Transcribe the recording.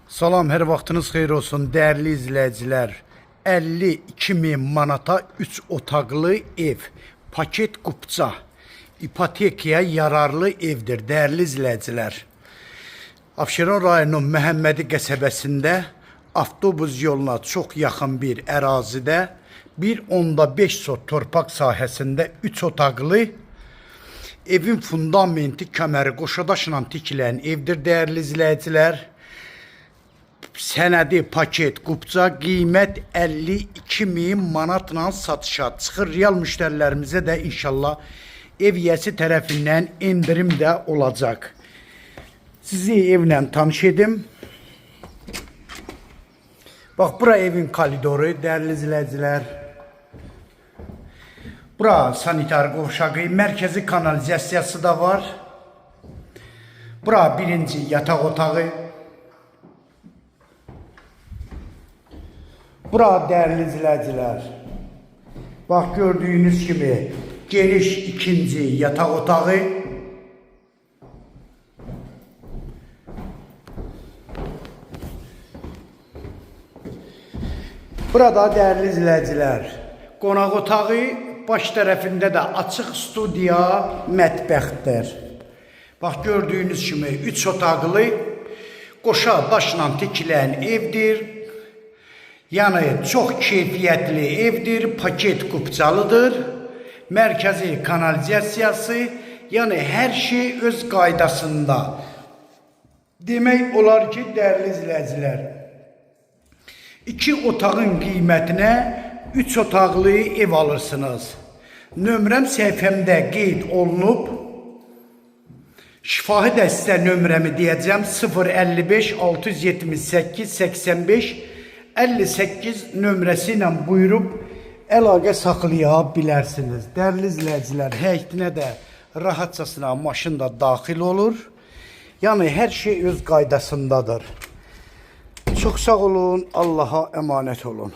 Salam, hər vaxtınız xeyir olsun dəyərli izləyicilər. 52 min manata 3 otaqlı ev, paket kupça, ipotekaya yararlı evdir dəyərli izləyicilər. Abşeron rayonunun Məhəmmədi qəsəbəsində avtobus yoluna çox yaxın bir ərazidə 1.5 sot torpaq sahəsində 3 otaqlı evin fundamenti kəməri qoşadaşla tikilən evdir dəyərli izləyicilər. Sənədi paket kupça qiymət 52 min manatla satışa çıxır. Real müştərilərimizə də inşallah ev yiyəsi tərəfindən endirim də olacaq. Sizi evlə tanış edim. Bax, bura evin koridoru, dəyərli izləyicilər. Bura sanitar qovşağı, mərkəzi kanalizasiyası da var. Bura birinci yataq otağı. Bura dəyərli izləyicilər. Bax gördüyünüz kimi geniş ikinci yataq otağı. Burada dəyərli izləyicilər, qonaq otağı, baş tərəfində də açıq studiya mətbəxdir. Bax gördüyünüz kimi 3 otaqlı qoşa daşla tikilən evdir. Yəni çox keyfiyyətli evdir, paket kupçalıdır. Mərkəzi kanalizasiyası, yəni hər şey öz qaydasında. Demək olar ki, dəyərli izləyicilər, 2 otağın qiymətinə 3 otaqlı ev alırsınız. Nömrəm səhifəmdə qeyd olunub. Şifahi də sizə nömrəmi deyəcəm: 055 678 85 58 nömrəsi ilə buyurub əlaqə saxlaya bilərsiniz. Dəyərli izləyicilər, həyətinə də rahatcasına maşın da daxil olur. Yəni hər şey öz qaydasındadır. Çox sağ olun, Allaha əmanət olun.